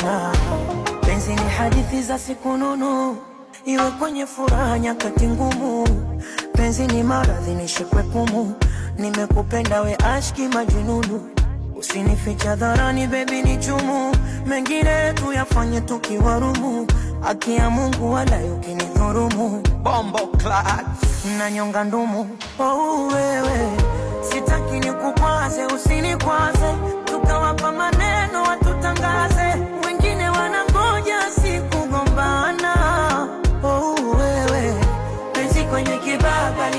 na penzi ni hadithi za siku nono, iwe kwenye furaha nyakati ngumu. Penzi ni maradhi nishikwe pumu, nimekupenda we ashki majinunu, usinificha dharani baby ni chumu, mengine tuyafanye tukiwarumu, haki ya Mungu wala ukinidhurumu Bombo clat. Nanyonga ndumu. Oh, wewe sitaki nikukwaze, usinikwaze, tukawapa maneno watutangaze, wengine wanangoja sikugombana. Oh, wewe penzi kwenye kibaba.